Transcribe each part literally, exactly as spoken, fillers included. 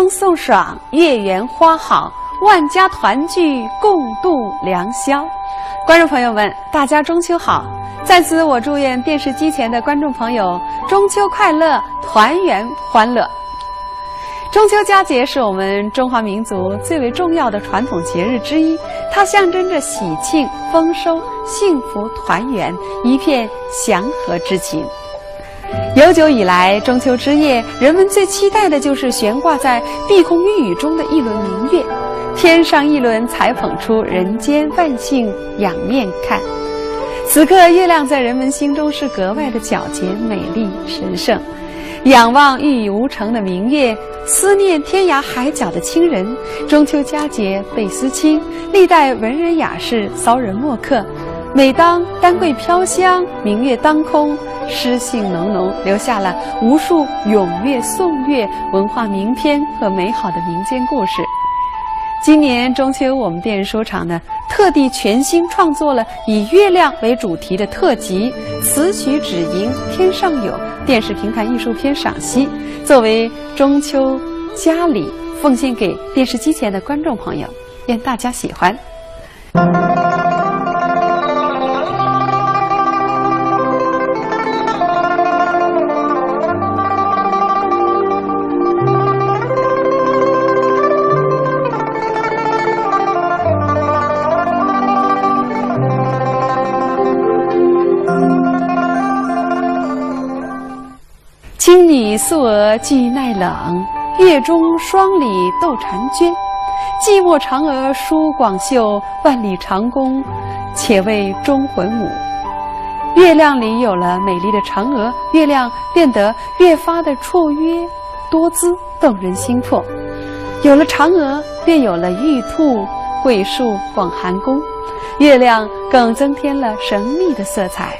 送爽，月圆花好，万家团聚，共度良宵。观众朋友们，大家中秋好！在此，我祝愿电视机前的观众朋友中秋快乐，团圆欢乐。中秋佳节是我们中华民族最为重要的传统节日之一，它象征着喜庆、丰收、幸福、团圆，一片祥和之情。 悠久以来，中秋之夜，人们最期待的就是悬挂在碧空玉宇中的一轮明月。天上一轮才捧出人间万姓仰面看。此刻，月亮在人们心中是格外的皎洁、美丽、神圣。仰望玉宇无成的明月，思念天涯海角的亲人，中秋佳节倍思亲。历代文人雅士、骚人墨客，每当丹桂飘香，明月当空， 诗兴浓浓，留下了无数咏月、颂月、文化名篇和美好的民间故事。今年中秋，我们电视书场呢，特地全新创作了以月亮为主题的特辑，词曲只吟天上有电视评弹艺术篇赏析，作为中秋佳礼，奉献给电视机前的观众朋友，愿大家喜欢。 青女素娥寄奈冷，月中霜里斗婵娟。寂寞嫦娥舒广袖，万里长弓且为忠魂舞。月亮里有了美丽的嫦娥，月亮变得越发的绰约、多姿、动人心魄。有了嫦娥，便有了玉兔、桂树、广寒宫，月亮更增添了神秘的色彩。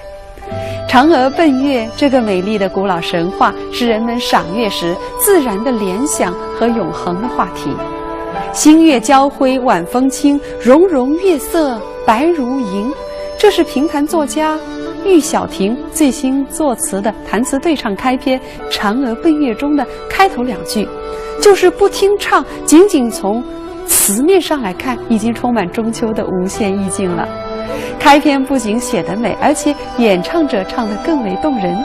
嫦娥奔月这个美丽的古老神话，是人们赏月时自然的联想和永恒的话题。星月交辉晚风清，融融月色白如银。这是评弹作家庾小庭最新作词的弹词对唱开篇《嫦娥奔月》中的开头两句，就是不听唱，仅仅从 词面上来看，已经充满中秋的无限意境了。开篇不仅写得美，而且演唱者唱得更为动人。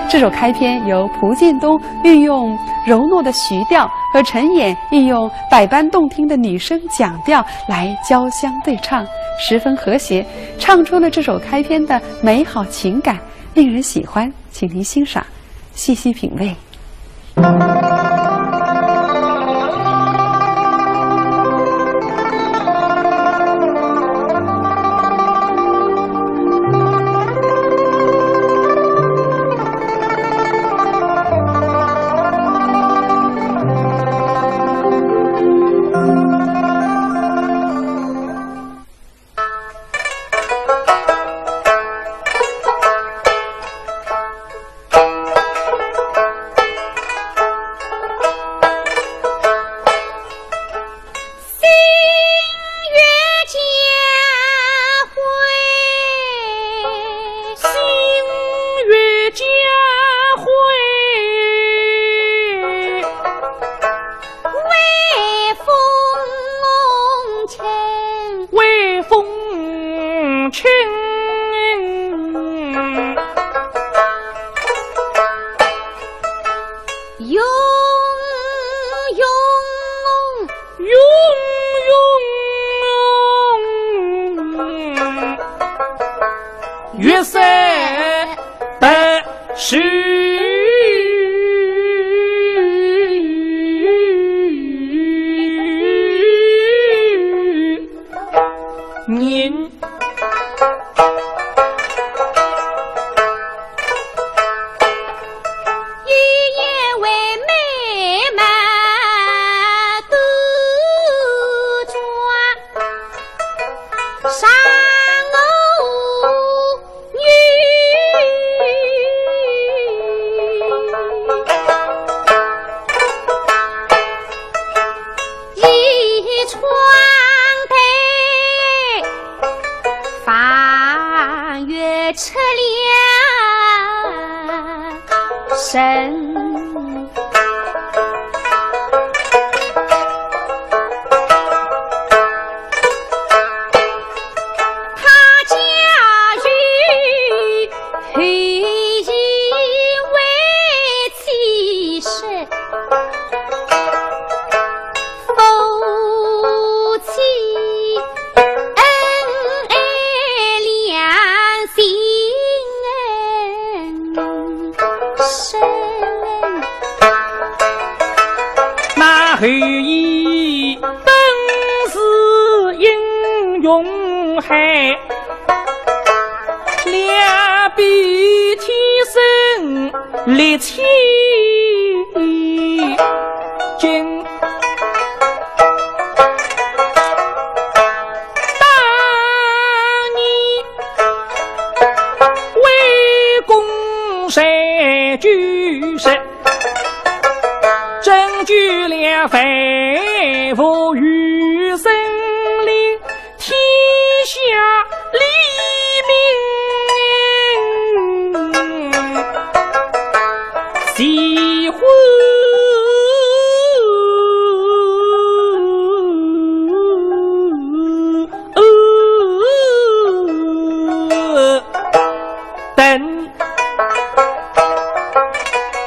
这首开篇由蒲剑东运用柔糯的曲调，和陈演运用百般动听的女声讲调来交相对唱，十分和谐，唱出了这首开篇的美好情感，令人喜欢。请您欣赏，细细品味。云海，两臂天生力气劲。当年为公谁举身， 拯救了万物于森林，天下黎民齐欢。等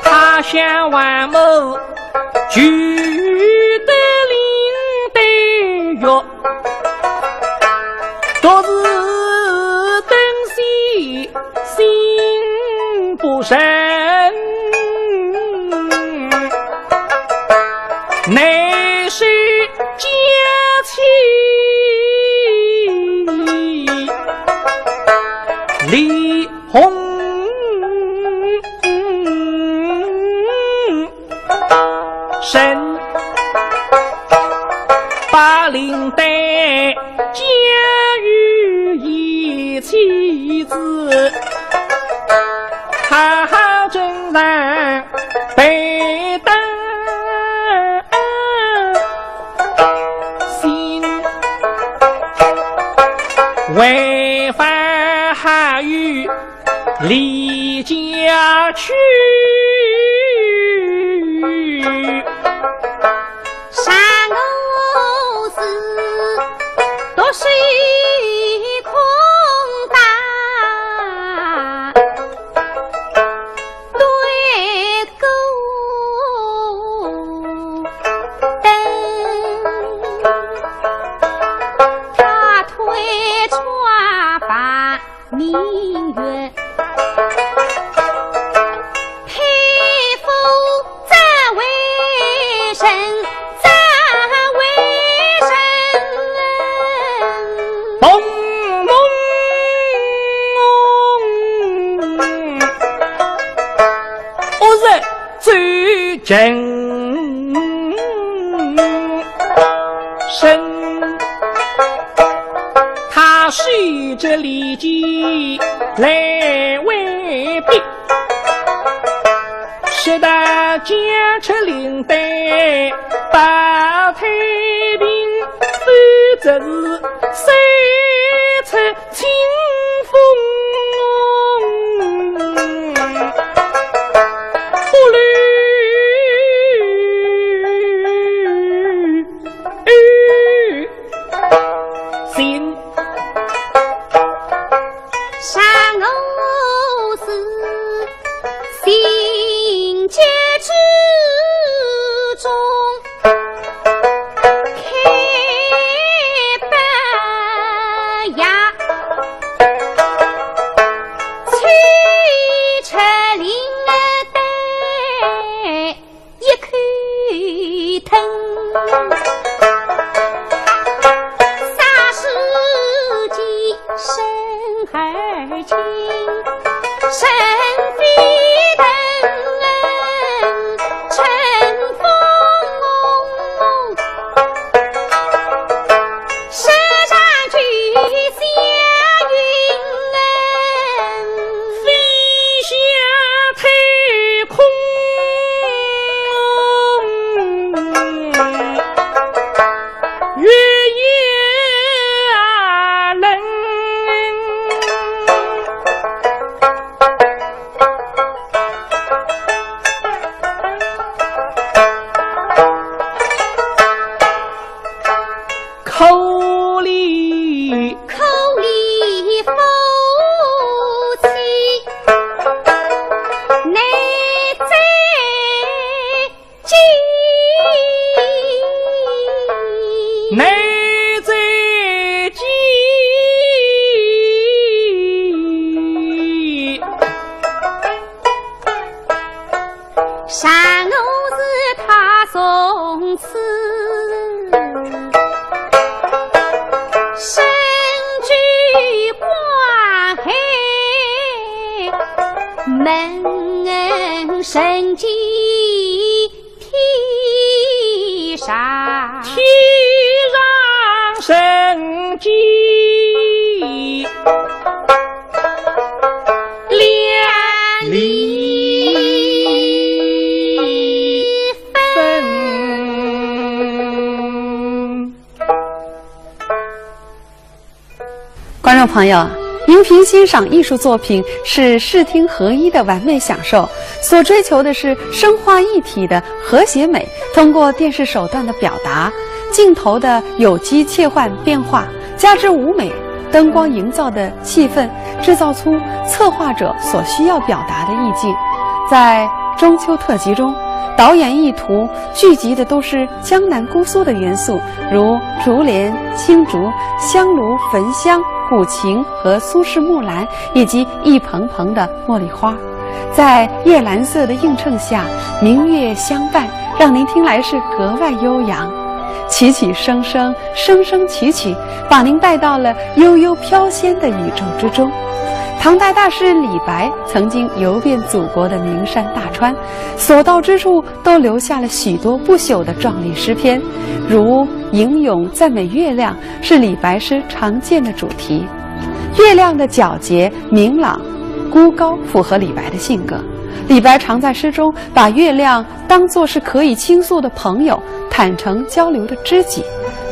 他乡万物聚得灵得乐，独是灯仙心不神，乃是佳期离 红尘，把灵丹交与贤妻子，好好珍藏备当心，为防还有 离家去。常我是独守空当，对孤灯，他推窗望 明月，佩服这位神，这位神。嘣嘣，我日最近。 身，他手执利剑来威逼，说道：交出灵丹保太平，否则是三尺 清风不留心。常我是心结之中 开把呀，吹出灵丹一口吞。霎时间身儿轻，身飞腾，乘风 身上就像云飞向太空，月夜冷。 可怜，可怜夫妻难再见，难再见。 常我是他从此天上，天上升起两粒 观众朋友，荧屏欣赏艺术作品是视听合一的完美享受，所追求的是声画一体的和谐美，通过电视手段的表达，镜头的有机切换变化，加之舞美、灯光营造的气氛，制造出策划者所需要表达的意境。在中秋特辑中，导演意图聚集的都是江南姑苏的元素，如竹帘、青竹、香炉、焚香、古琴和苏式木兰，以及一蓬蓬的茉莉花。在夜阑色的映衬下，明月相伴，让您听来是格外悠扬。起起声声，声声起起，把您带到了悠悠飘仙的宇宙之中。唐代大诗人李白曾经游遍祖国的名山大川，所到之处都留下了许多不朽的壮丽诗篇，如吟咏赞美月亮，是李白诗常见的主题。月亮的皎洁、明朗、孤高，符合李白的性格。李白常在诗中把月亮当作是可以倾诉的朋友，坦诚交流的知己。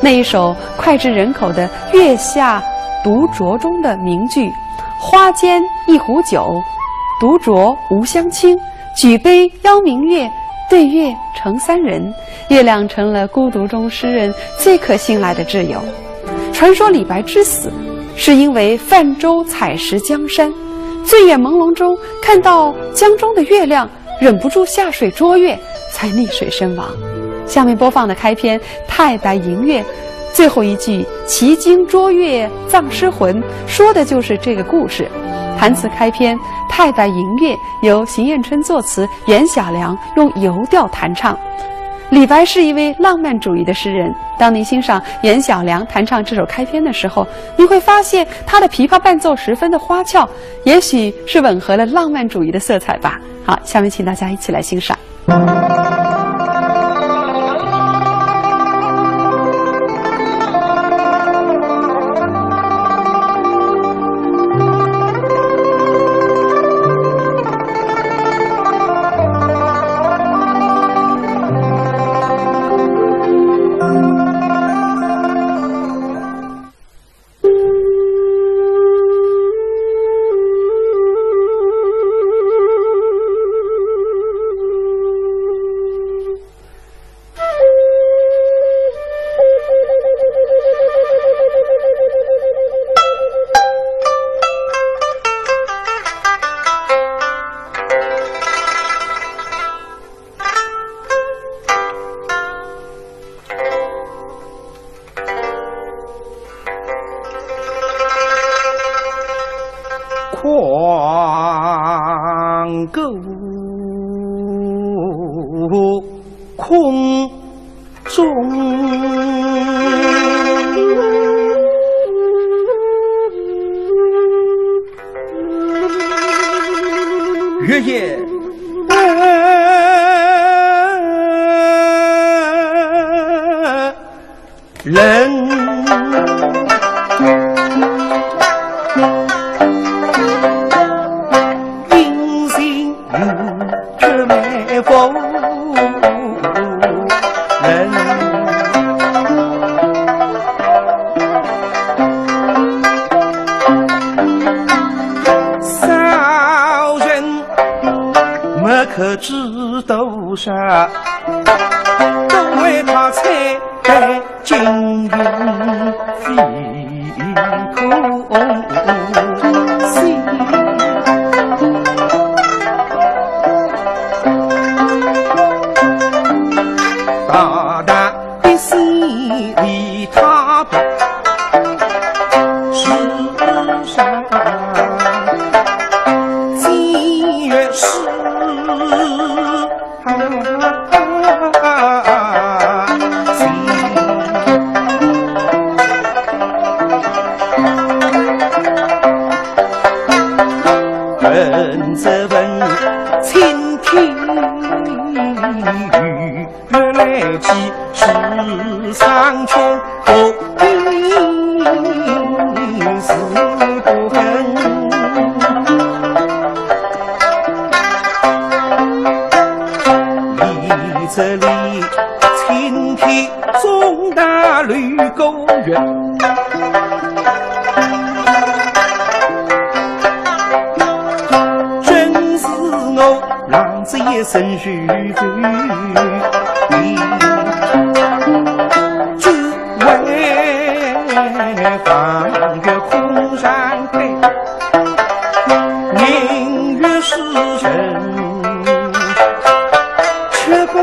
那一首脍炙人口的《月下独酌》中的名句“花间一壶酒，独酌无相亲，举杯邀明月，对月成三人”，月亮成了孤独中诗人最可信赖的挚友。传说李白之死，是因为泛舟采石江山，醉眼朦胧中看到江中的月亮，忍不住下水捉月，才溺水身亡。下面播放的开篇《太白吟月》，最后一句“其经捉月葬尸魂”，说的就是这个故事。弹词开篇《太白吟月》由邢晏春作词，袁小良用游调弹唱。李白是一位浪漫主义的诗人，当您欣赏袁小良弹唱这首开篇的时候，您会发现他的琵琶伴奏十分的花俏，也许是吻合了浪漫主义的色彩吧。好，下面请大家一起来欣赏。狂歌空中。 月夜人，阴晴圆缺美妇人。 少人没可知多少，都为他采摘金银飞空心。大大 的心里踏步，时常节约时行。问这问青天其实上天和地是不分。你这里青天中大绿过月，真是我 浪子一生须知，只为望月空山开，明月诗人，却归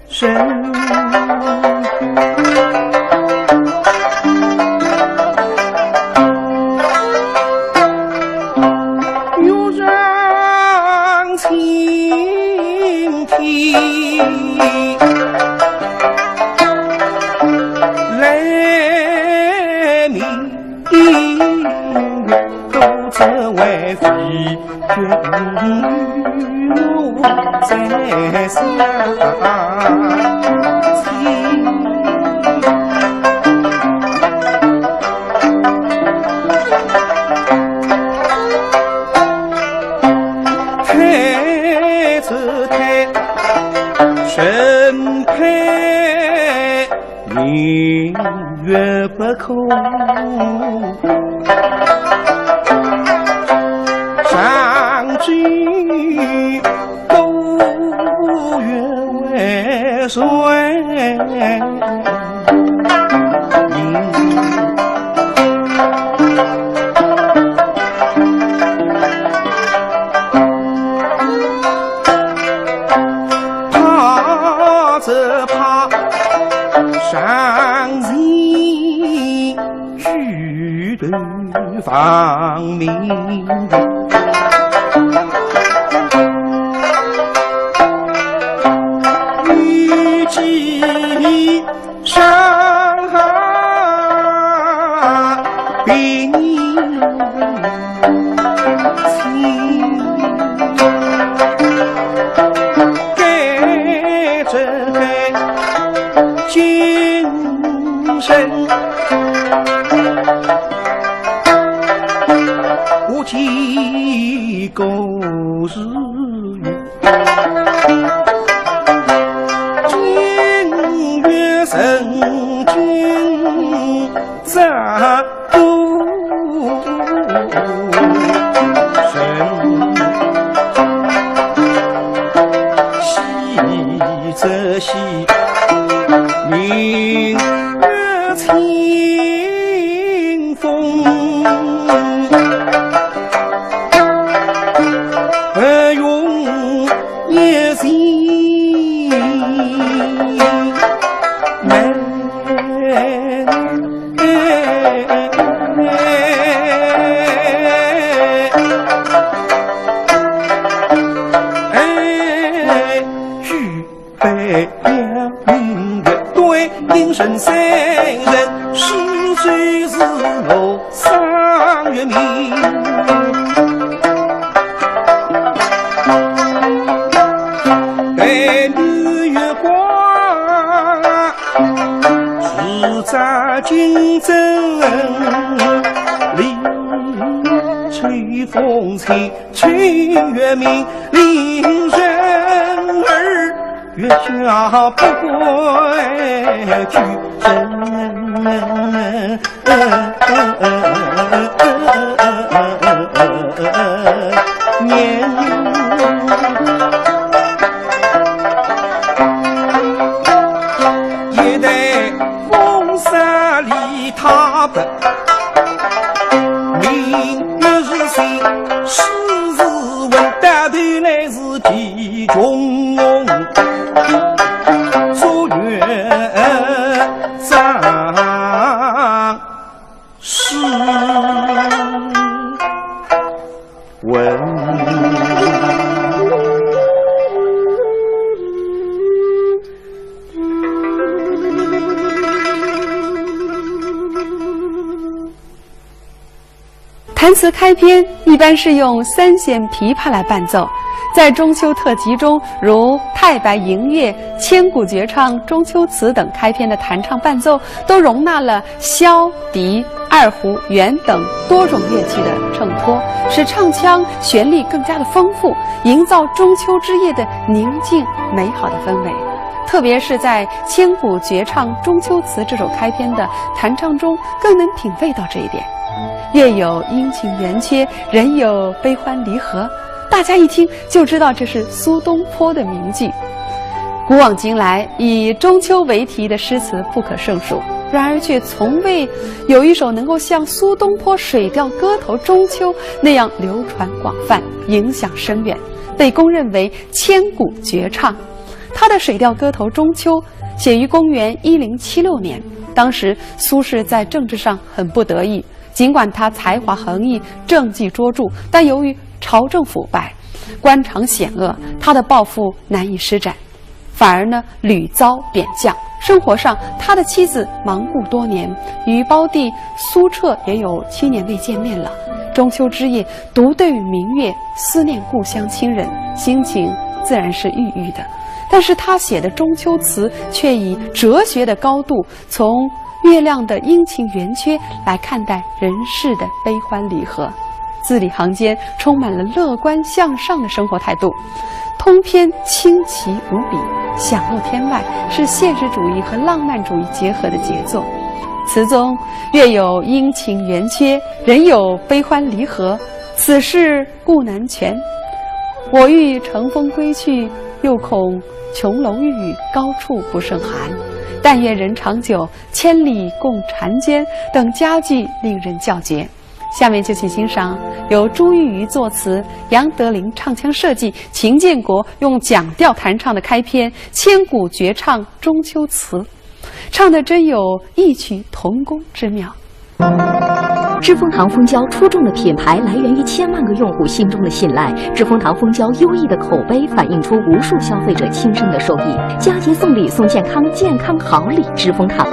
人。欲上青天来明 都只为非君我在相亲。太子太，臣配 明月不可长居，不愿为谁。怕只怕 上前举头望明月，欲寄上宾 该这个今生，我几个是 今月神君这不神，喜则喜，明月清风。 何用一心门。举 杯邀明月，对影成三人，诗酒是我赏月明。待明月光，自照金针，离愁风清。 吹月明，令人儿月下不归去。一代风沙里踏白，明月是星，诗是文，到头来是其穷。做月上诗文。 弹词开篇一般是用三弦琵琶来伴奏，在中秋特辑中，如《太白银月》《千古绝唱》《中秋词》等开篇的弹唱伴奏，都容纳了箫、笛、二胡、箫等多种乐器的衬托，使唱腔旋律更加的丰富，营造中秋之夜的宁静美好的氛围。特别是在《千古绝唱·中秋词》这首开篇的弹唱中，更能品味到这一点。月有阴晴圆缺，人有悲欢离合，大家一听就知道这是苏东坡的名句。古往今来，以中秋为题的诗词不可胜数，然而却从未有一首能够像苏东坡《水调歌头·中秋》那样流传广泛、影响深远，被公认为千古绝唱。他的《水调歌头·中秋》写于公元一零七六年，当时苏轼在政治上很不得意，尽管他才华横溢，政绩卓著，但由于朝政腐败、官场险恶，他的抱负难以施展，反而呢屡遭贬降。生活上，他的妻子亡故多年，与胞弟苏彻也有七年未见面了。中秋之夜，独对明月，思念故乡亲人，心情自然是郁郁的。但是他写的中秋词却以哲学的高度，从月亮的阴晴圆缺来看待人世的悲欢离合，字里行间充满了乐观向上的生活态度，通篇清奇无比，响落天外，是现实主义和浪漫主义结合的杰作。词中月有阴晴圆缺，人有悲欢离合，此事 故难全。我欲乘风归去，又恐琼楼玉宇，高处不胜寒。但愿人长久，千里共婵娟等佳句令人叫绝。下面就请欣赏由朱玉瑜作词、杨德林唱腔设计、秦建国用蒋调弹唱的开篇《千古绝唱·中秋词》。 唱得真有异曲同工之妙。知蜂堂蜂胶出众的品牌来源于千万个用户心中的信赖。知蜂堂蜂胶优异的口碑反映出无数消费者亲身的受益。佳节送礼送健康，健康好礼知蜂堂。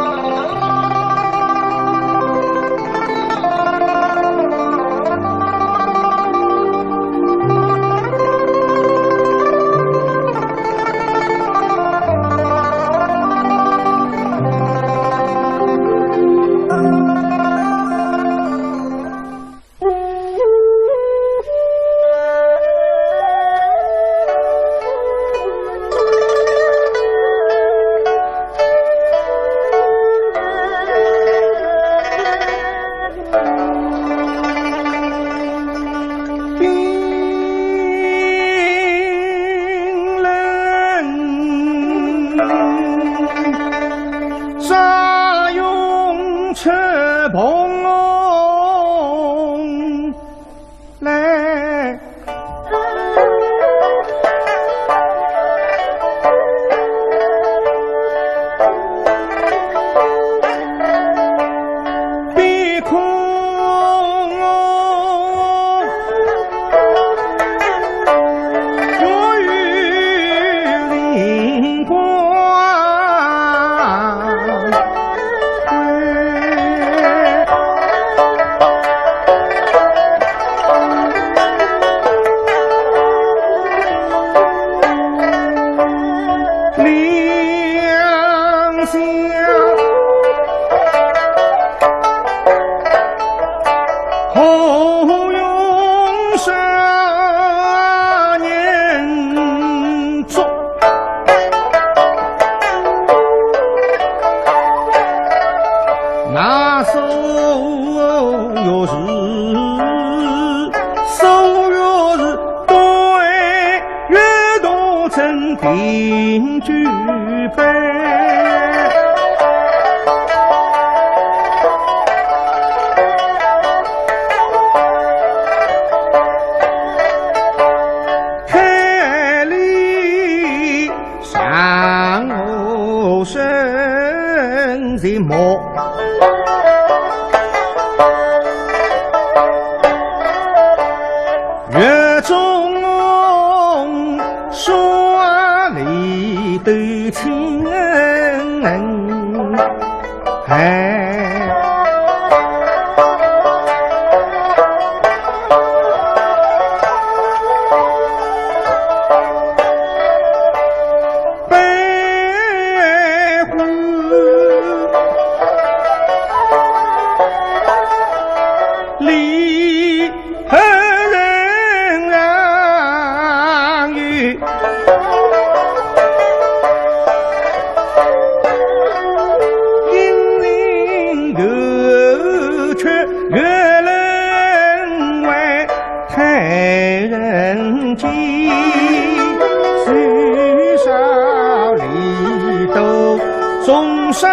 众生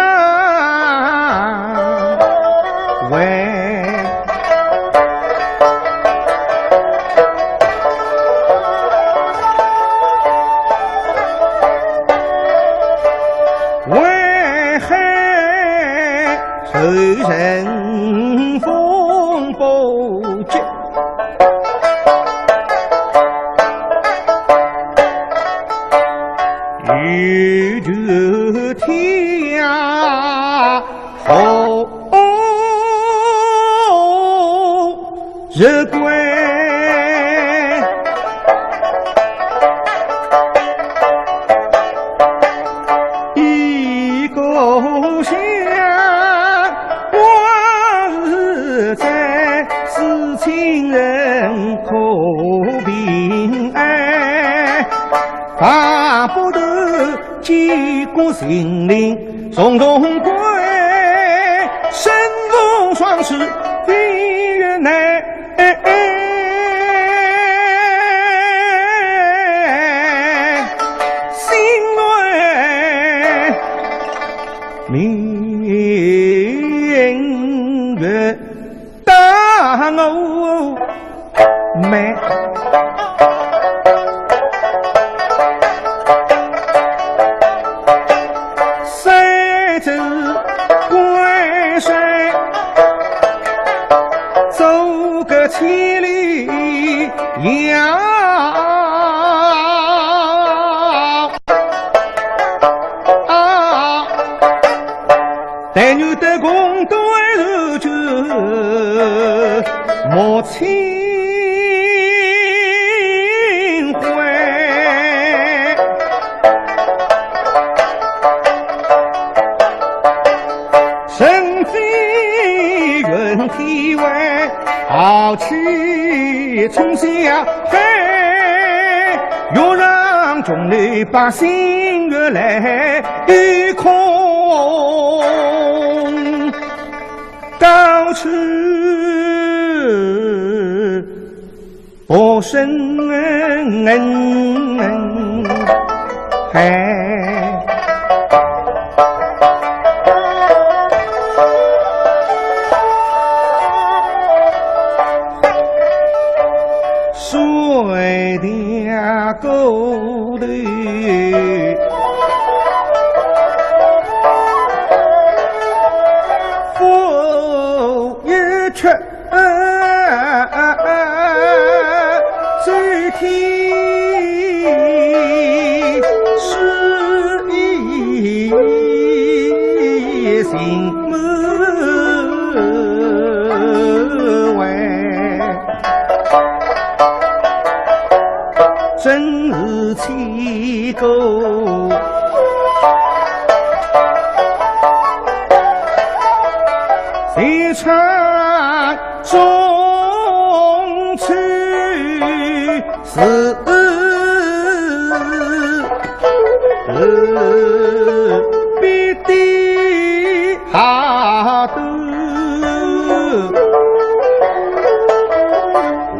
为，为海受人风波急。 欲救天下何日归？一个想，我是在，是亲人可平安。 大不得几个心灵重重归，身无双翅飞云南。心乱明月 大我们三只关山，走个千里呀。 啊，但愿得功德如君莫轻回。人非云天外，豪气冲霄 海，欲让众里百姓越来越空高处不胜寒。 水调歌头，风一曲，醉天是一心门外。 真是千古，谁唱中秋是 必定好斗，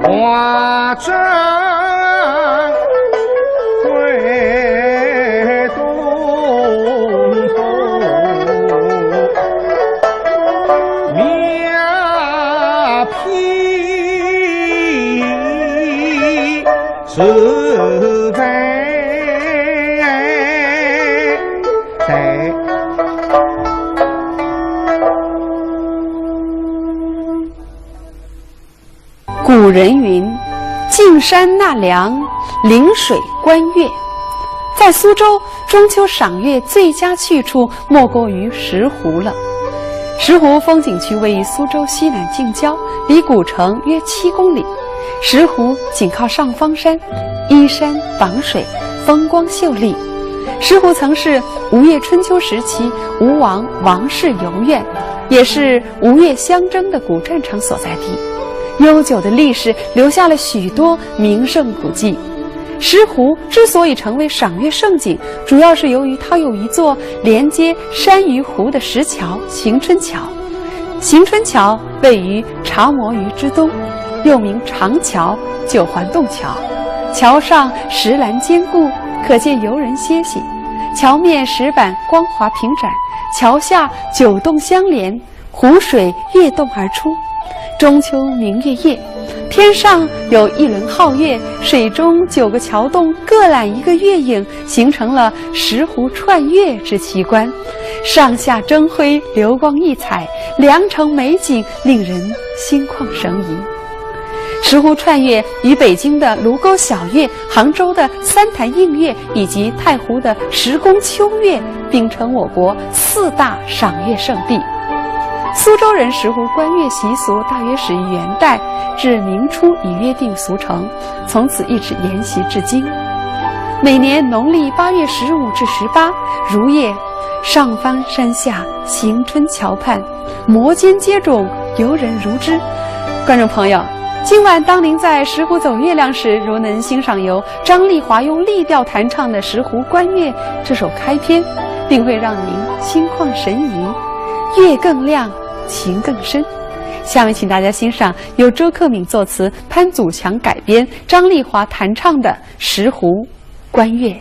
华章会东风，妙品 是非对。古人云：“近山纳凉，临水观月。”在苏州，中秋赏月最佳去处莫过于石湖了。石湖风景区位于苏州西南近郊，离古城约七公里。石湖紧靠上方山，依山傍水，风光秀丽。石湖曾是吴越春秋时期吴王王室游院，也是吴越相争的古战场所在地。悠久的历史留下了许多名胜古迹。石湖之所以成为赏月胜景，主要是由于它有一座连接山与湖的石桥——行春桥。行春桥位于茶磨鱼之东，又名长桥、九环洞桥。桥上石栏坚固，可见游人歇息。桥面石板光滑平展，桥下九洞相连，湖水跃动而出。中秋明月夜，天上有一轮皓月，水中九个桥洞各揽一个月影，形成了石湖串月之奇观。上下争辉，流光溢彩，良辰美景令人心旷神怡。石湖串月与北京的卢沟晓月、杭州的三潭映月以及太湖的石宫秋月并称我国四大赏月圣地。苏州人石湖观月习俗大约始于元代，至明初已约定俗成，从此一直沿袭至今。每年农历八月十五至十八，如夜上方山下，行春桥畔，摩肩接踵，游人如织。观众朋友，今晚当您在石湖走月亮时，如能欣赏由张丽华用丽调弹唱的《石湖观月》这首开篇，定会让您心旷神怡，月更亮，情更深。下面请大家欣赏由周克敏作词、潘祖强改编、张丽华弹唱的《石湖观月》。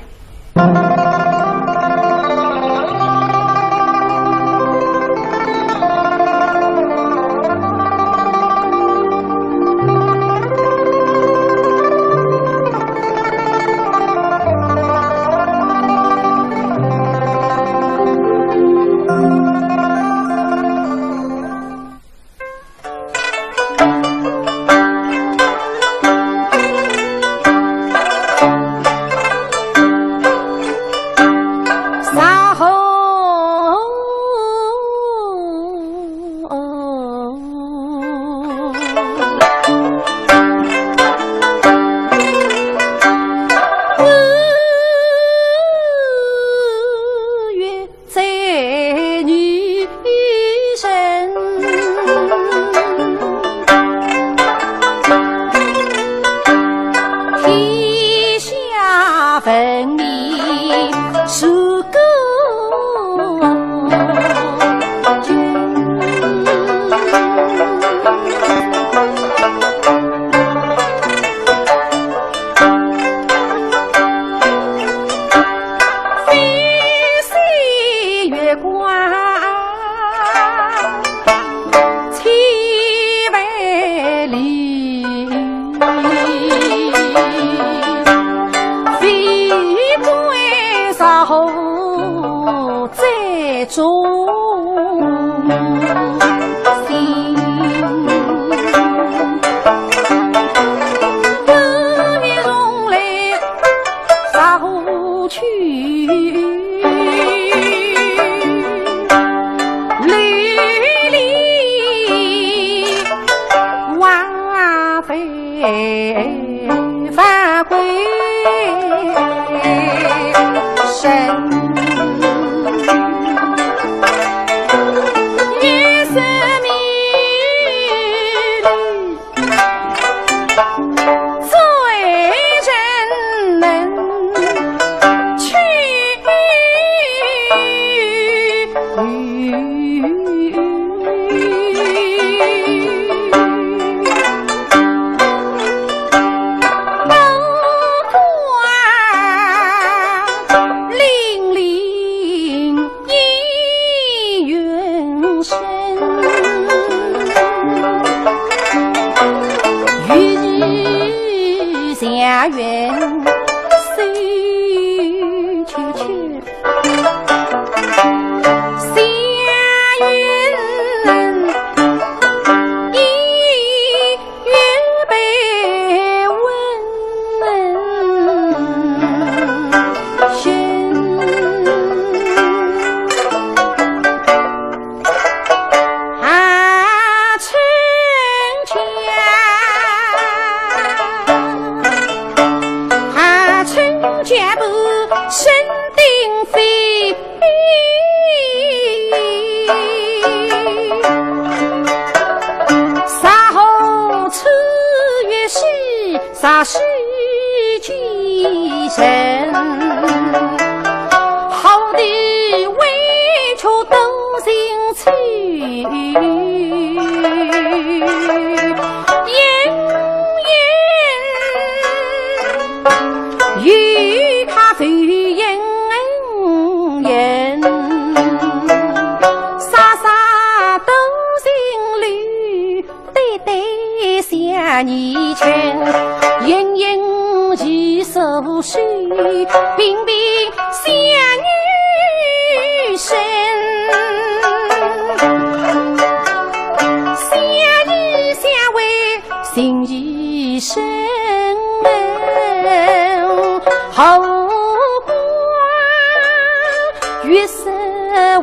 月色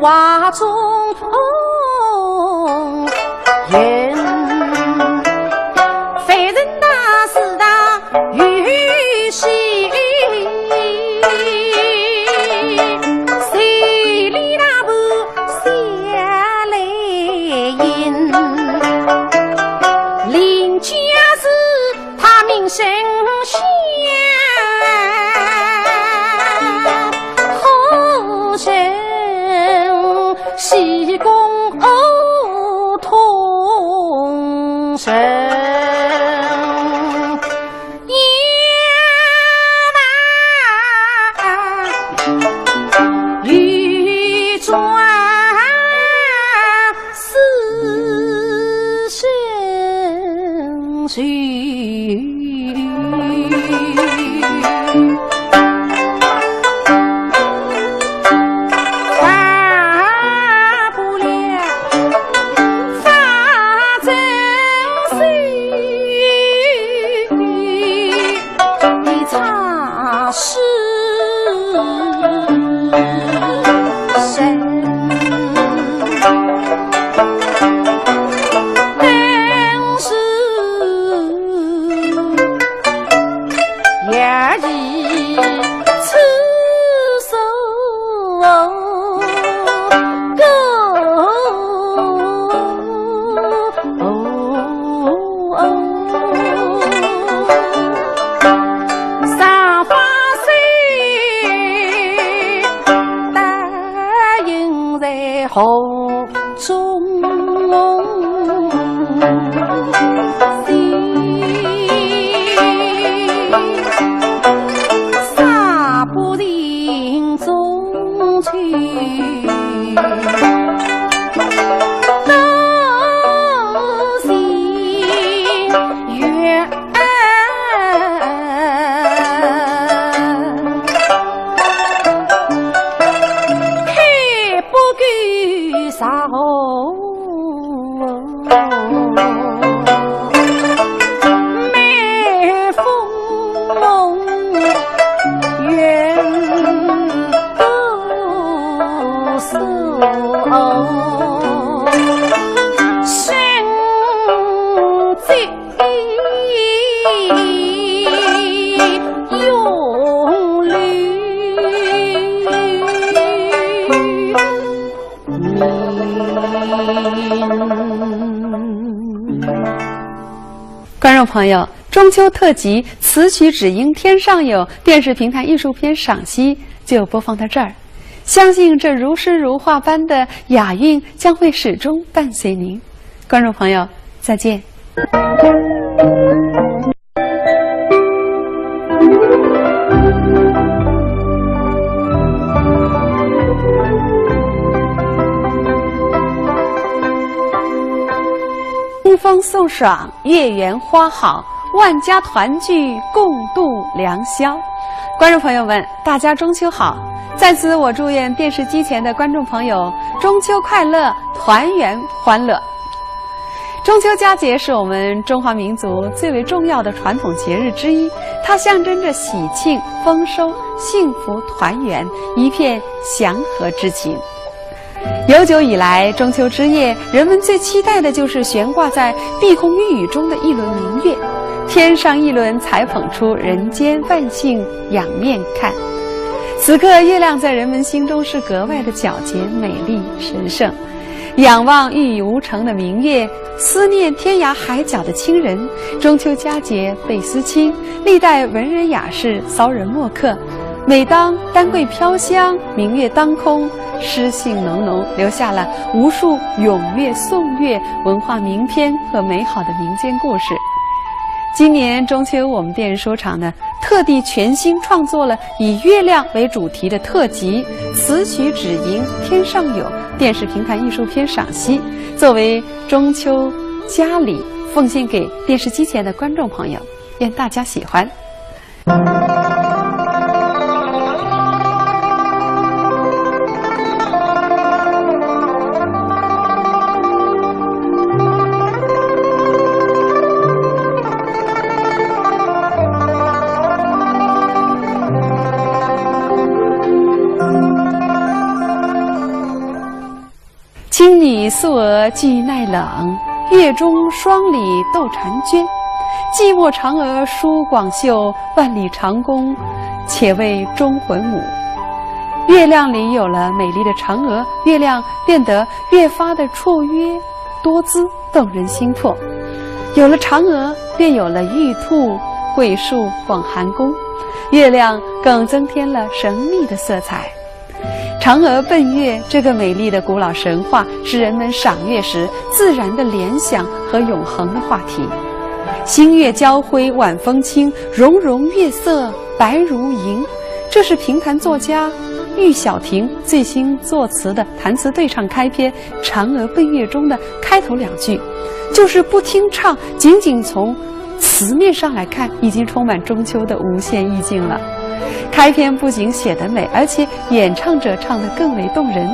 画中红云，凡人大是大有喜，谁理那般下来因，邻家是 他名声响，何人喜功哦通神。也罢，绿妆似水。 观众朋友，中秋特辑词曲只应天上有，电视评弹艺术篇赏析就播放到这儿。相信这如诗如画般的雅韵将会始终伴随您。观众朋友，再见。清风送爽，月圆花好，万家团聚，共度良宵。观众朋友们，大家中秋好！在此，我祝愿电视机前的观众朋友中秋快乐，团圆欢乐。中秋佳节是我们中华民族最为重要的传统节日之一，它象征着喜庆、丰收、幸福、团圆，一片祥和之情。 悠久以来，中秋之夜，人们最期待的就是悬挂在碧空玉宇中的一轮明月。天上一轮，才捧出人间万姓仰面看。此刻，月亮在人们心中是格外的皎洁、美丽、神圣。仰望玉宇无尘的明月，思念天涯海角的亲人，中秋佳节倍思亲，历代文人雅士、骚人墨客， 每当丹桂飘香，明月当空，诗兴浓浓，留下了无数咏月、颂月、文化名篇和美好的民间故事。今年中秋，我们电视书场呢，特地全新创作了以月亮为主题的特辑，词曲只应天上有，电视评弹艺术篇赏析，作为中秋佳礼，奉献给电视机前的观众朋友，愿大家喜欢。 《金女素娥俱耐冷，月中霜里斗婵娟。寂寞嫦娥舒广袖，万里长弓且为忠魂舞。月亮里有了美丽的嫦娥，月亮变得越发的绰约多姿，动人心魄。有了嫦娥，便有了玉兔、桂树、广寒宫，月亮更增添了神秘的色彩。 嫦娥奔月这个美丽的古老神话，是人们赏月时自然的联想和永恒的话题。星月交辉晚风轻，融融月色白如银。这是评弹作家喻晓婷最新作词的弹词对唱开篇《嫦娥奔月》中的开头两句，就是不听唱，仅仅从 词面上来看，已经充满中秋的无限意境了。开篇不仅写得美，而且演唱者唱得更为动人。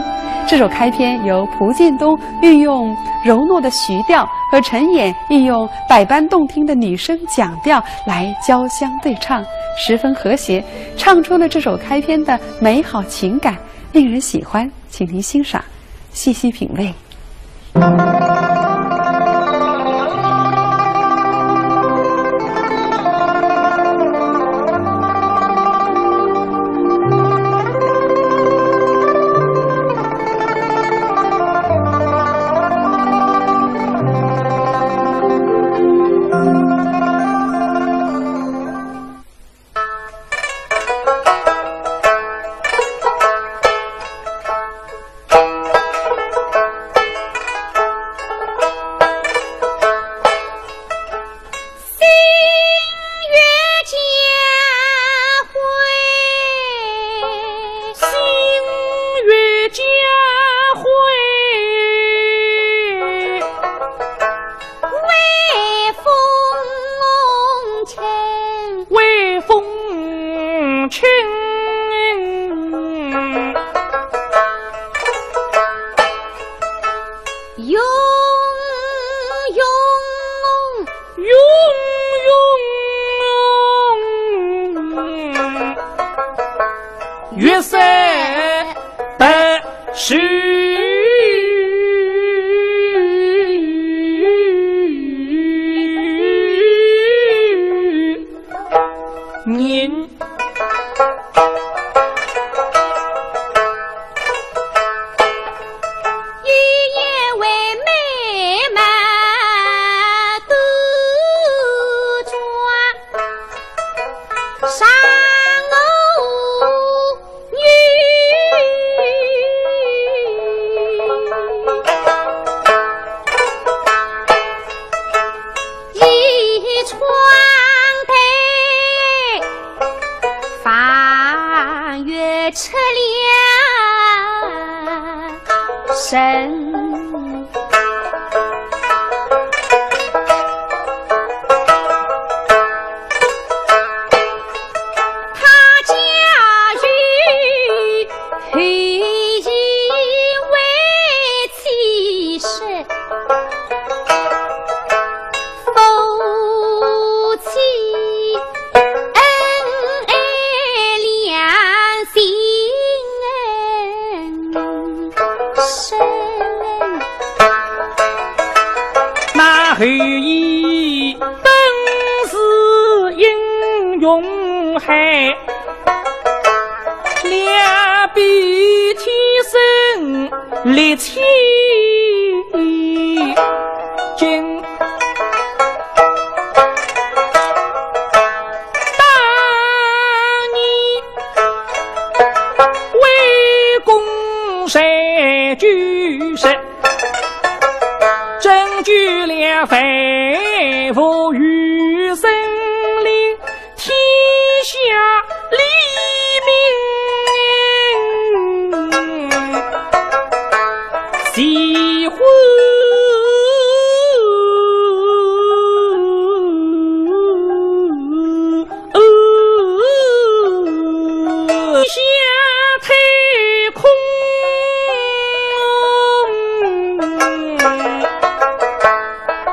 这首开篇由蒲剑东运用柔糯的徐调，和陈演运用百般动听的女声讲调来交相对唱，十分和谐，唱出了这首开篇的美好情感，令人喜欢。请您欣赏，细细品味。新月交辉，新月交辉，微风轻，微风轻。 云云，云云，月色白如银。 一夜为美满多妆，伤我 女，倚窗台，望月出良辰。 他家有后羿为妻室，夫妻恩爱两心深。 那后羿本是英雄汉，两臂天生力气劲。 当年为公弑君，拯救了万物于生灵，天下黎民齐欢。 下太空，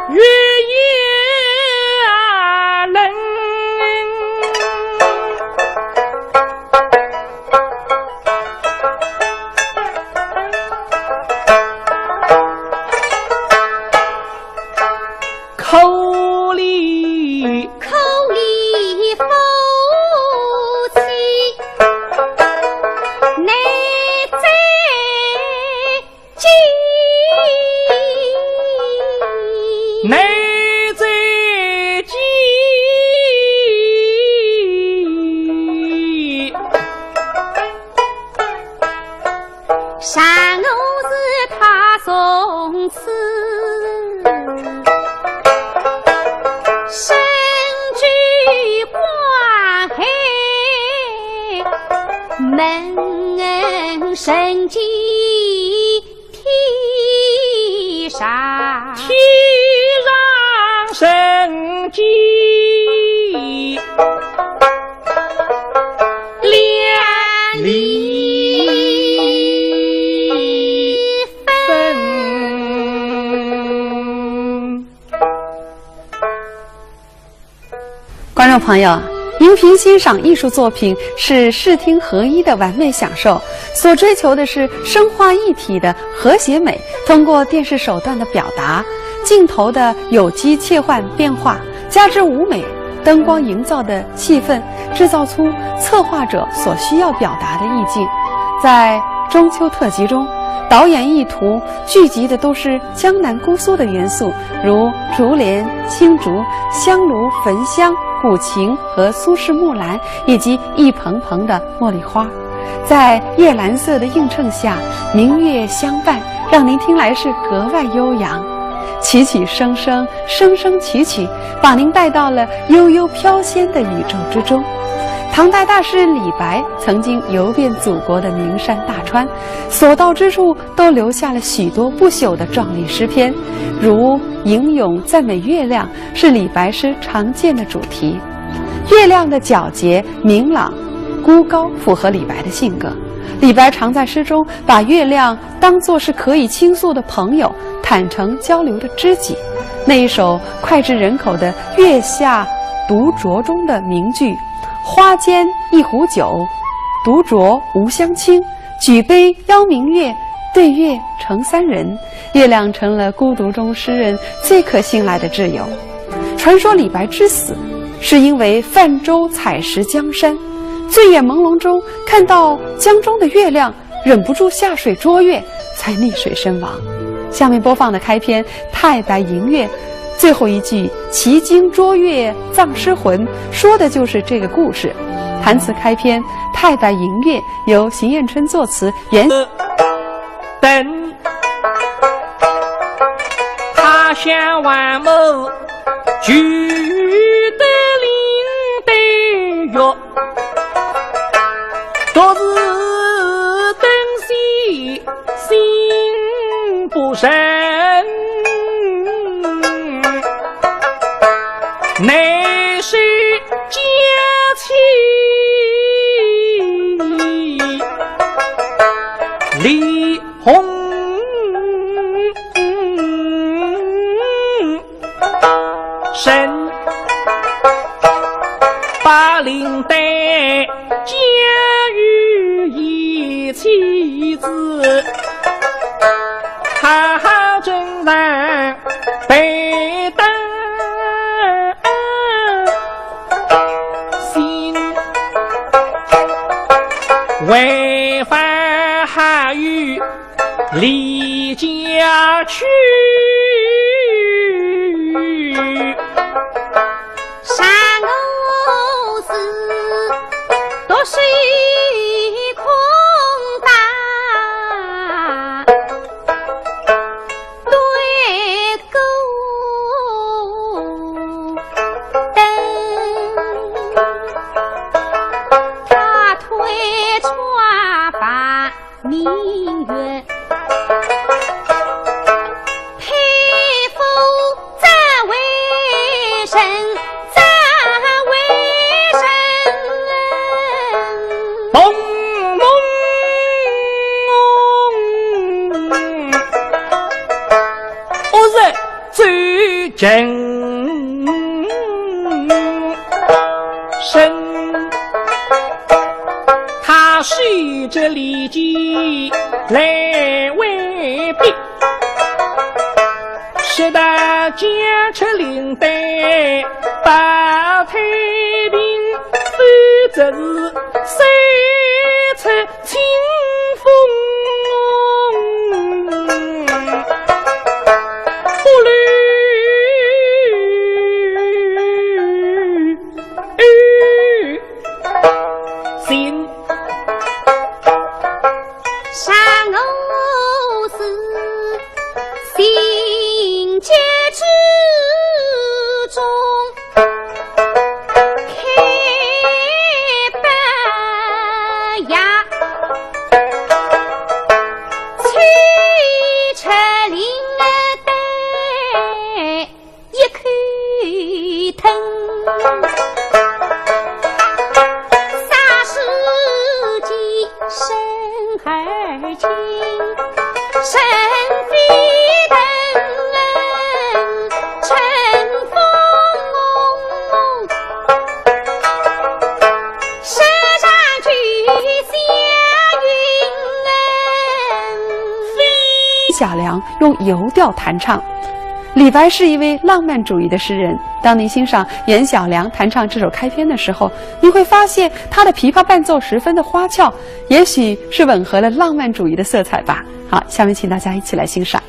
月夜冷。众朋友，荧屏欣赏艺术作品是视听合一的完美享受，所追求的是声画一体的和谐美。通过电视手段的表达，镜头的有机切换变化，加之舞美、灯光营造的气氛，制造出策划者所需要表达的意境。在中秋特辑中，导演意图聚集的都是江南姑苏的元素，如竹帘、青竹、香炉、焚香、古琴和苏式木兰，以及一捧捧的茉莉花。在夜蓝色的映衬下，明月相伴，让您听来是格外悠扬。曲曲声声，声声曲曲，把您带到了悠悠飘仙的宇宙之中。唐代大诗人李白曾经游遍祖国的名山大川，所到之处都留下了许多不朽的壮丽诗篇，如吟咏赞美月亮，是李白诗常见的主题。月亮的皎洁、明朗、孤高，符合李白的性格。李白常在诗中把月亮当作是可以倾诉的朋友，坦诚交流的知己。那一首脍炙人口的《月下独酌》中的名句“花间一壶酒，独酌无相亲，举杯邀明月，对月成三人”，月亮成了孤独中诗人最可信赖的挚友。传说李白之死，是因为泛舟采石江山，醉眼朦胧中看到江中的月亮，忍不住下水捉月，才溺水身亡。下面播放的开篇《太白吟月》，最后一句“其经捉月葬尸魂”，说的就是这个故事。弹词开篇《太白吟月》由邢晏春作词，原等他乡万物聚得灵的月，独自等闲心不神，乃是佳期李 红尘，巴陵丹江雨夜妻子，好好珍藏备当心，为发好友 离家去。善恶事，独守空大对孤灯，他推窗把 明月，佩服这位神，这位神。嘣嘣，我是最近。 身，他是这里的来为宾，是他家出灵丹，把太平，否则是谁出 清风。善恶事，心结之中。 开板呀，小良用游调弹唱。李白是一位浪漫主义的诗人，当您欣赏严小良弹唱这首开篇的时候，你会发现他的琵琶伴奏十分的花俏，也许是吻合了浪漫主义的色彩吧。好，下面请大家一起来欣赏。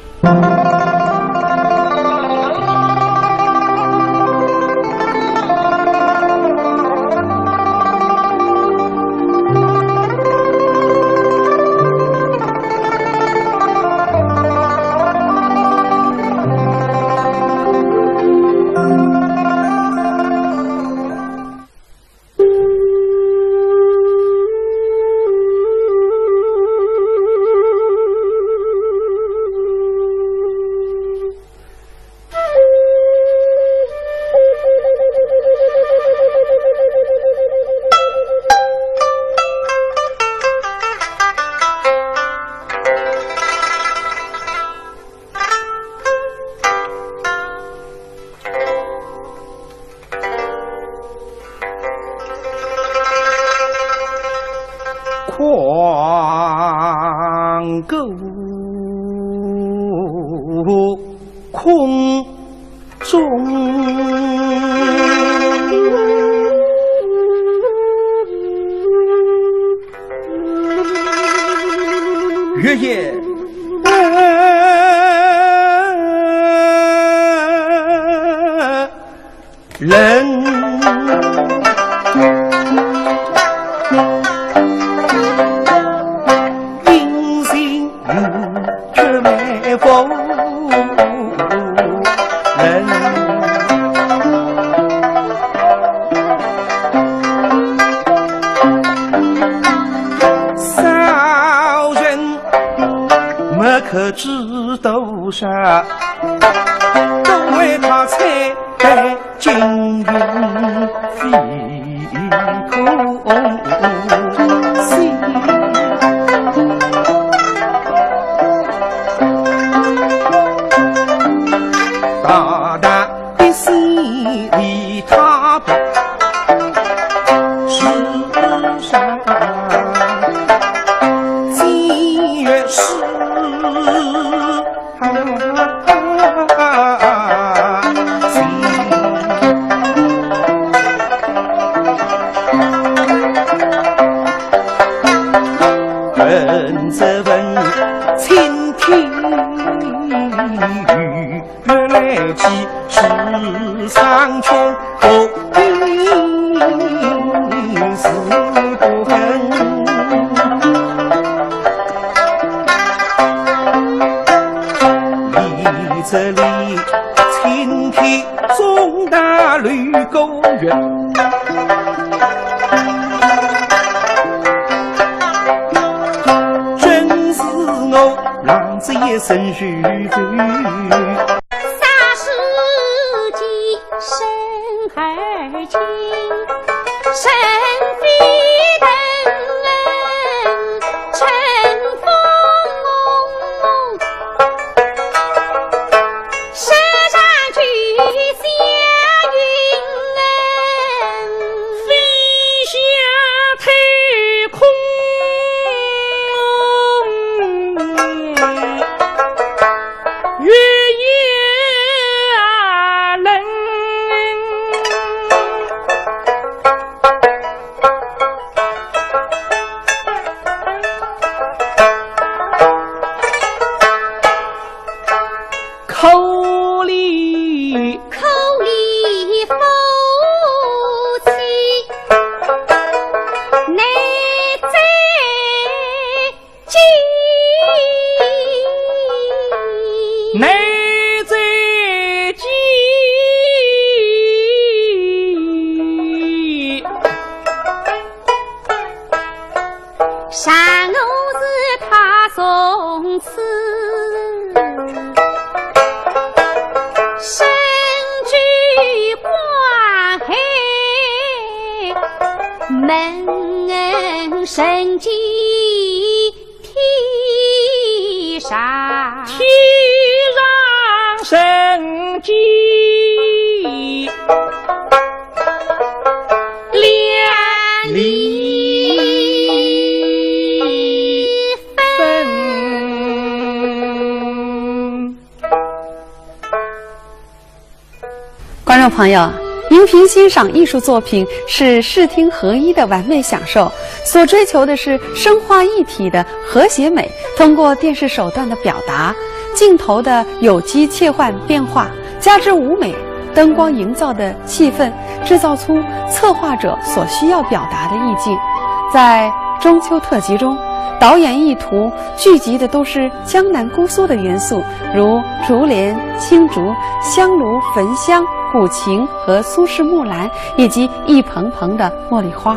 众朋友，荧屏欣赏艺术作品是视听合一的完美享受，所追求的是声画一体的和谐美。通过电视手段的表达，镜头的有机切换变化，加之舞美、灯光营造的气氛，制造出策划者所需要表达的意境。在中秋特辑中，导演意图聚集的都是江南姑苏的元素，如竹帘、青竹、香炉、焚香、古琴和苏式木兰，以及一捧捧的茉莉花。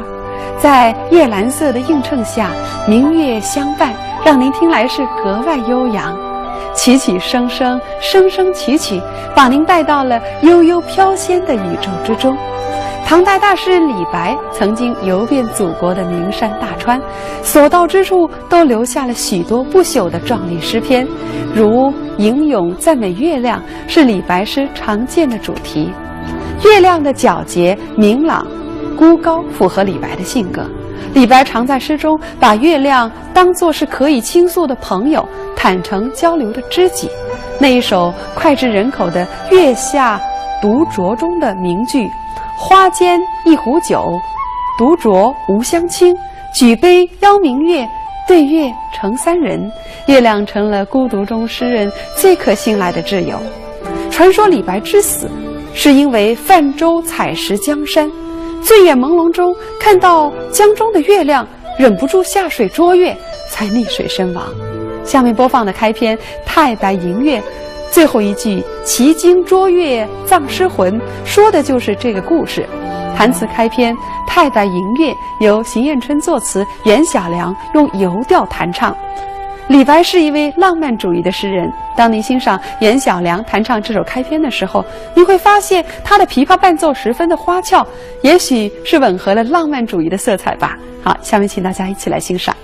在夜兰色的映衬下，明月相伴，让您听来是格外悠扬。曲曲声声，声声曲曲，把您带到了悠悠飘仙的宇宙之中。唐代大诗人李白曾经游遍祖国的名山大川，所到之处都留下了许多不朽的壮丽诗篇，如吟咏赞美月亮，是李白诗常见的主题。月亮的皎洁、明朗、孤高，符合李白的性格。李白常在诗中把月亮当作是可以倾诉的朋友，坦诚交流的知己。那一首脍炙人口的《月下独酌》中的名句“花间一壶酒，独酌无相亲，举杯邀明月，对月成三人”，月亮成了孤独中诗人最可信赖的挚友。传说李白之死，是因为泛舟采石江山，醉眼朦胧中看到江中的月亮，忍不住下水捉月，才溺水身亡。下面播放的开篇《太白吟月》，最后一句“其经捉月葬尸魂”，说的就是这个故事。弹词开篇《太白吟月》由邢晏春作词，袁小良用游调弹唱。李白是一位浪漫主义的诗人，当您欣赏袁小良弹唱这首开篇的时候，你会发现他的琵琶伴奏十分的花俏，也许是吻合了浪漫主义的色彩吧。好，下面请大家一起来欣赏。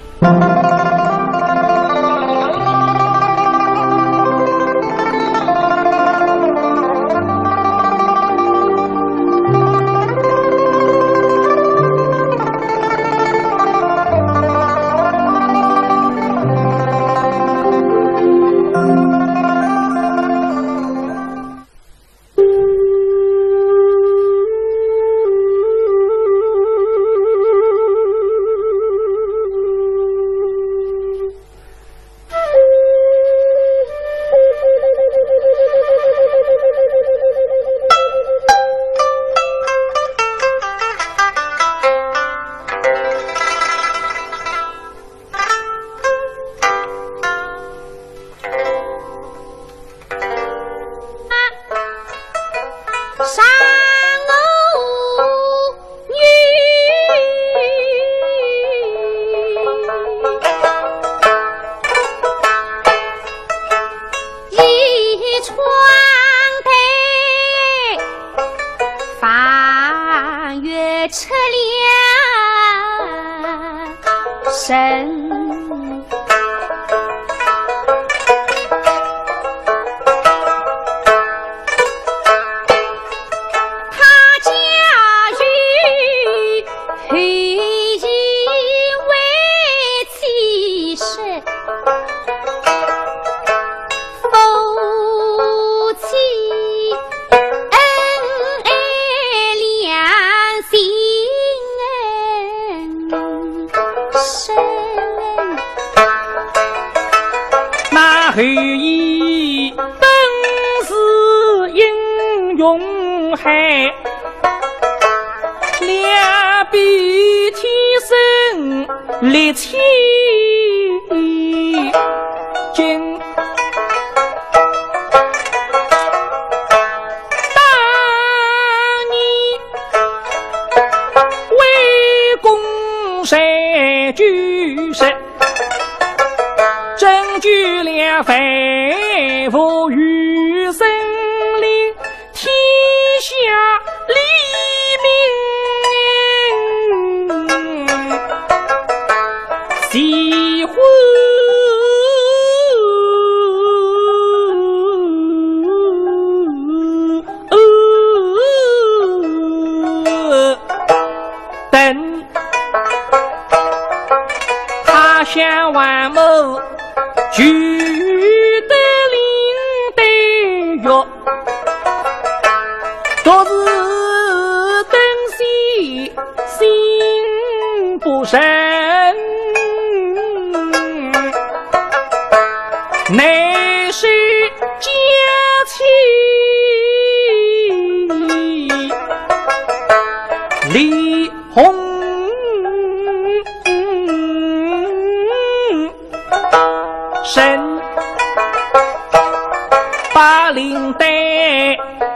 灵丹，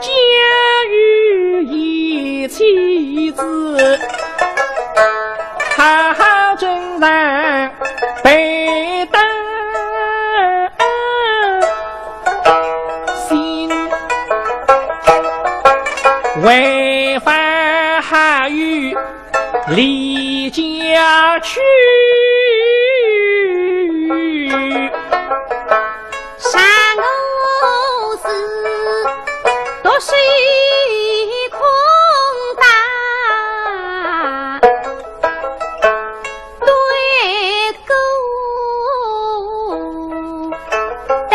家有一妻子，好好珍藏备当心，为fat还有离家去。 杀我是独守空房，对孤灯，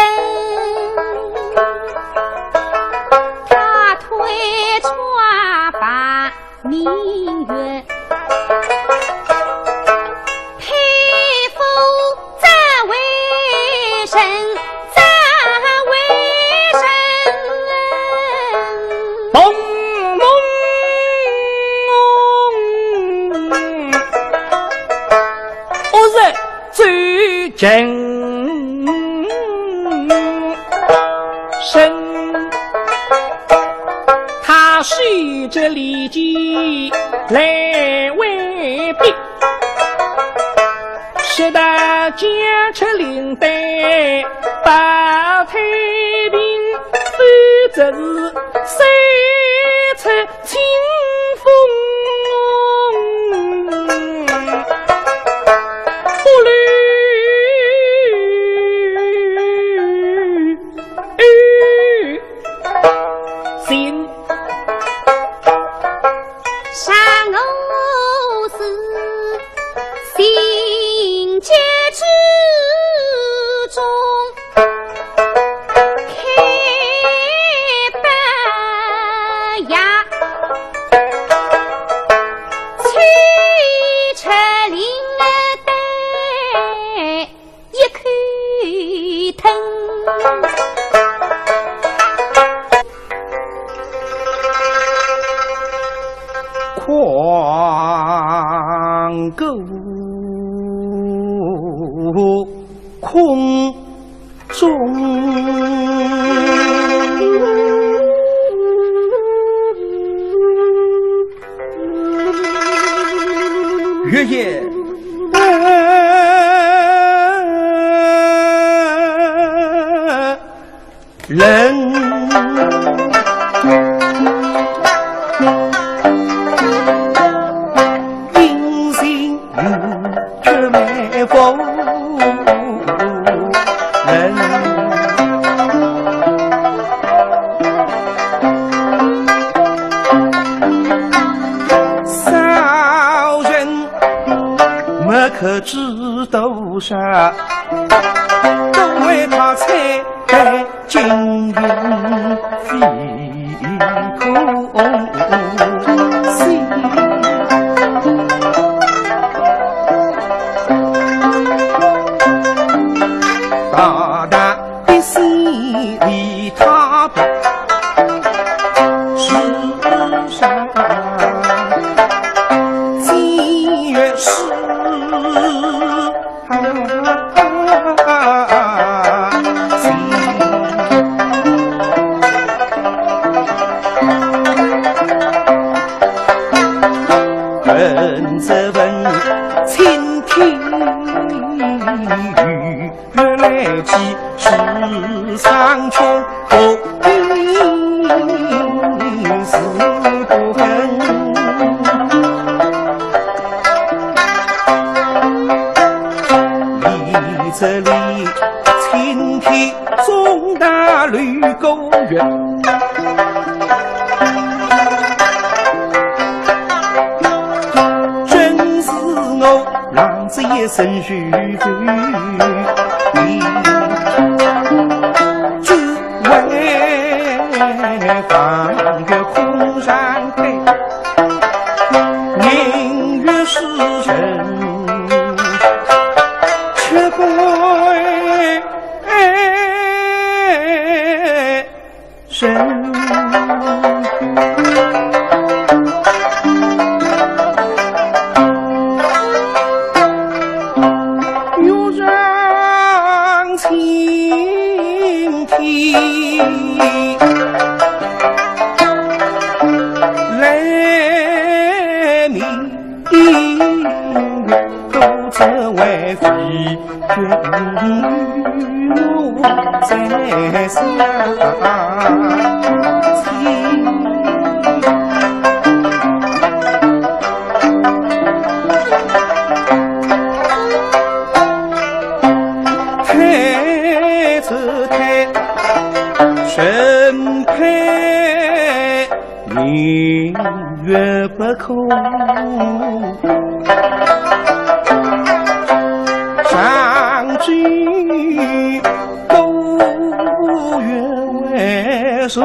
他推窗把 明月，佩服这位神，这位神。嘣嘣，我是最近 生，他是这里的来为宾，是的，家出灵丹，保太平，否则是谁出 清风不留心。杀我是心结之中 开不呀，吹出灵丹一口吞。狂歌空 中。月夜冷。 大大的心里他不是啥，今夜是 本则问青天与月来去，世上穷和 你这里青天中大绿勾月，真是我 浪子一生须知，只为望月空山开，明月是人，却不 人。来明月，都只为飞雪与我在相亲。太子太，身配 明月不可长居，都愿为谁？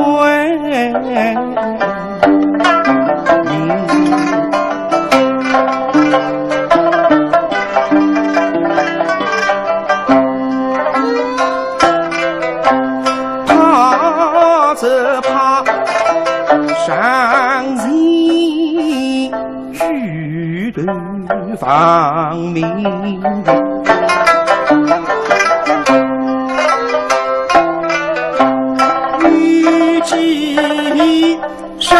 怕只怕 伤心举头望明月，与寄上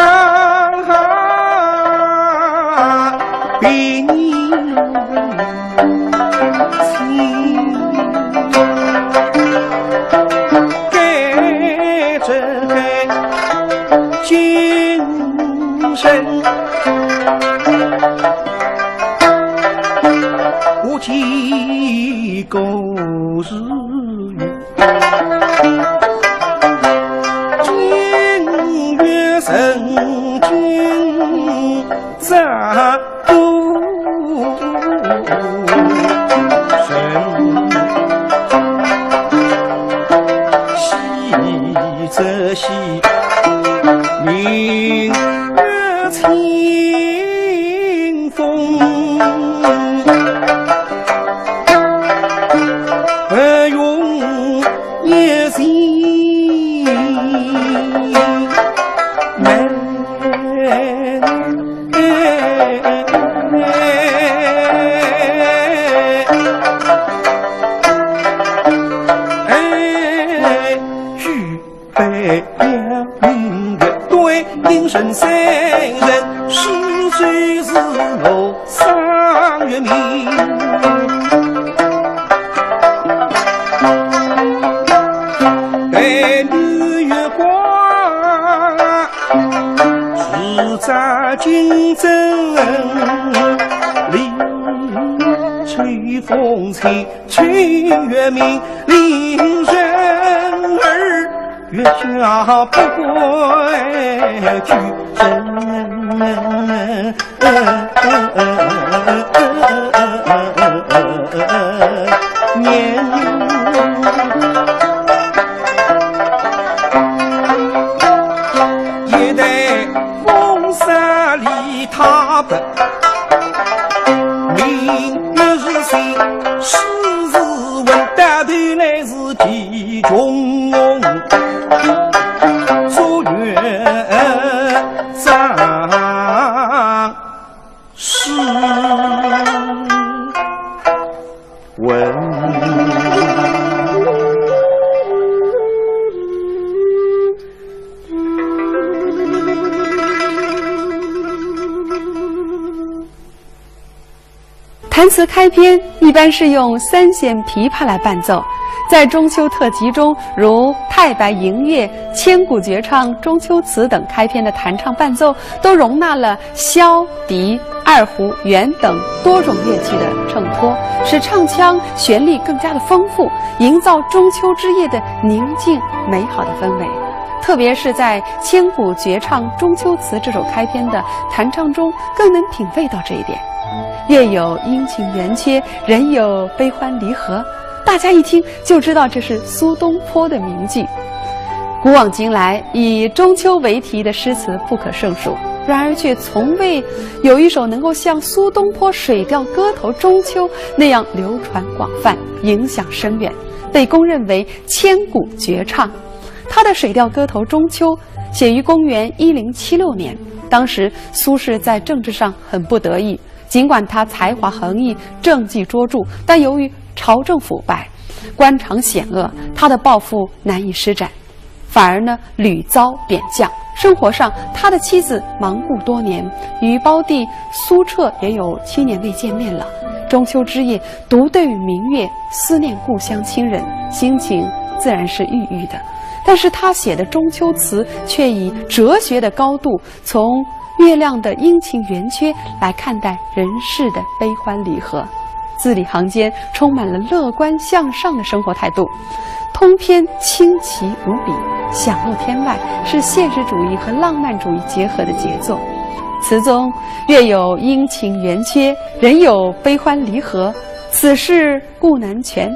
平 弹词开篇一般是用三弦琵琶来伴奏，在中秋特辑中，如太白银月、千古绝唱、中秋词等开篇的弹唱伴奏，都容纳了箫、笛、二胡、磬等多种乐器的衬托，使唱腔旋律更加的丰富，营造中秋之夜的宁静美好的氛围。特别是在千古绝唱中秋词这首开篇的弹唱中，更能品味到这一点。月有阴晴圆缺，人有悲欢离合，大家一听就知道这是苏东坡的名句。古往今来，以中秋为题的诗词不可胜数，然而却从未有一首能够像苏东坡《水调歌头·中秋》那样流传广泛、影响深远，被公认为千古绝唱。他的《水调歌头·中秋》写于公元一零七六年，当时苏轼在政治上很不得意，尽管他才华横溢、政绩卓著，但由于朝政腐败、官场险恶，他的抱负难以施展。反而呢屡遭贬降。生活上，他的妻子亡故多年，与胞弟苏澈也有七年未见面了。中秋之夜，独对明月，思念故乡亲人，心情自然是郁郁的。但是他写的中秋词却以哲学的高度，从月亮的阴晴圆缺来看待人世的悲欢离合，字里行间充满了乐观向上的生活态度。通篇清奇无比，响落天外，是现实主义和浪漫主义结合的杰作。词中月有阴晴圆缺，人有悲欢离合，此事 故难全。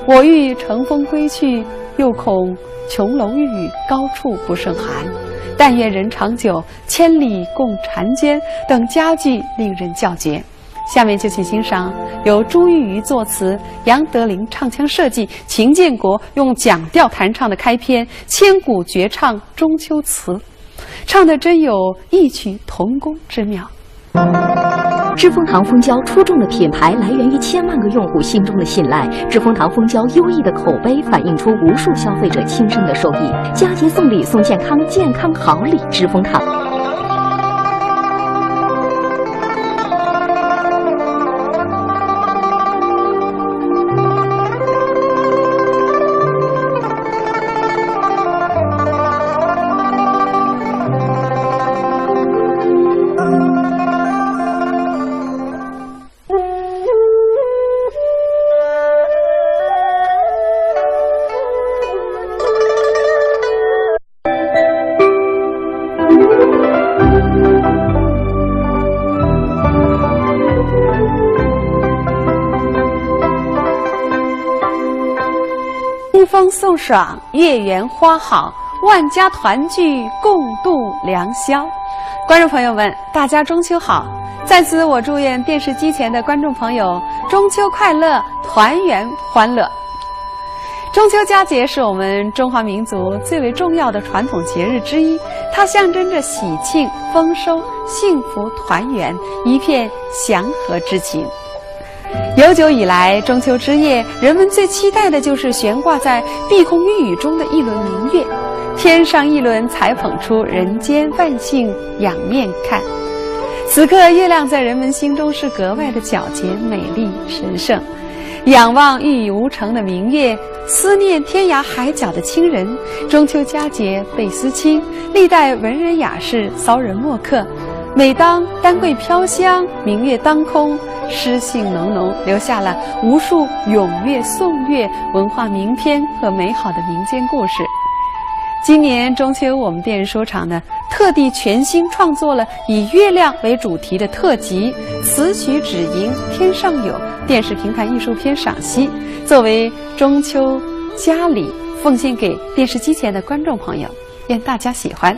我欲乘风归去，又恐琼楼玉宇，高处不胜寒。但愿人长久，千里共婵娟等佳句令人叫绝。下面就请欣赏由朱玉瑜作词、杨德林唱腔设计、秦建国用蒋调弹唱的开篇《千古绝唱中秋词》。 唱得真有异曲同工之妙。知蜂堂蜂胶出众的品牌来源于千万个用户心中的信赖。知蜂堂蜂胶优异的口碑反映出无数消费者亲身的受益。佳节送礼送健康，健康好礼知蜂堂。清风送爽，月圆花好，万家团聚，共度良宵。观众朋友们，大家中秋好！在此，我祝愿电视机前的观众朋友中秋快乐，团圆欢乐。中秋佳节是我们中华民族最为重要的传统节日之一，它象征着喜庆、丰收、幸福、团圆，一片祥和之情。 悠久以来，中秋之夜，人们最期待的就是悬挂在碧空玉宇中的一轮明月。天上一轮才捧出，人间万姓仰面看。此刻，月亮在人们心中是格外的皎洁、美丽、神圣。仰望玉宇无尘的明月，思念天涯海角的亲人。中秋佳节倍思亲，历代文人雅士、骚人墨客，每当丹桂飘香， 明月当空，诗兴浓浓，留下了无数咏月、颂月、文化名篇和美好的民间故事。今年中秋，我们电视书场呢，特地全新创作了以月亮为主题的特辑，词曲只应天上有，电视评弹艺术篇赏析，作为中秋佳礼，奉献给电视机前的观众朋友，愿大家喜欢。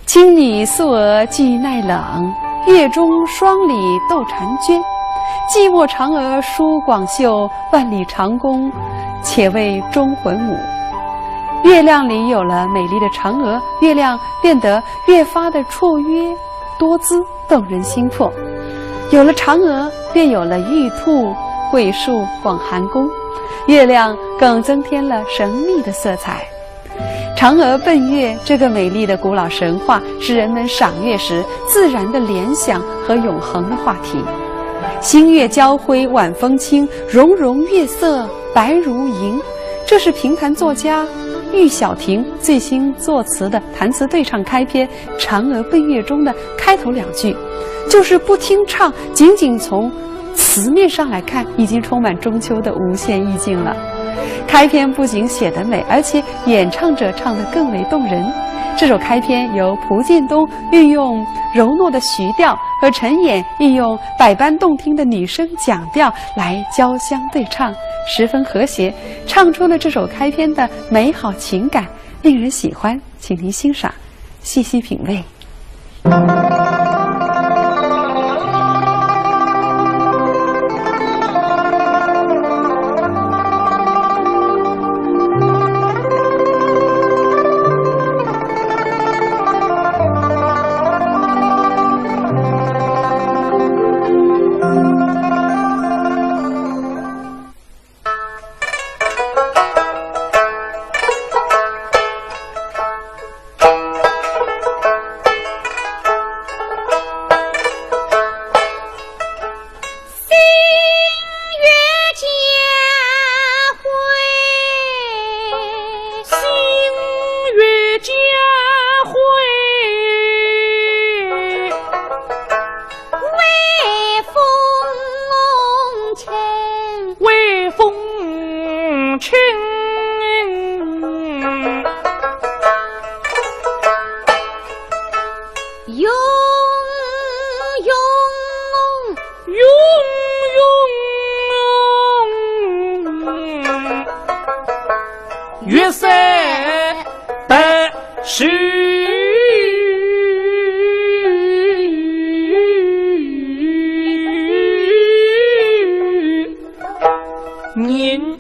青女素娥俱耐冷，月中霜里斗婵娟。寂寞嫦娥舒广袖，万里长弓且为忠魂舞。月亮里有了美丽的嫦娥，月亮变得越发的绰约多姿，动人心魄。有了嫦娥，便有了玉兔、桂树、广寒宫，月亮更增添了神秘的色彩。 嫦娥奔月这个美丽的古老神话，是人们赏月时自然的联想和永恒的话题。星月交辉晚风轻，融融月色白如银。这是评弹作家喻晓婷最新作词的弹词对唱开篇《嫦娥奔月》中的开头两句，就是不听唱，仅仅从 词面上来看，已经充满中秋的无限意境了。开篇不仅写得美，而且演唱者唱得更为动人。这首开篇由蒲剑东运用柔糯的徐调，和陈演运用百般动听的女声蒋调来交相对唱，十分和谐，唱出了这首开篇的美好情感，令人喜欢。请您欣赏，细细品味。月色白须人。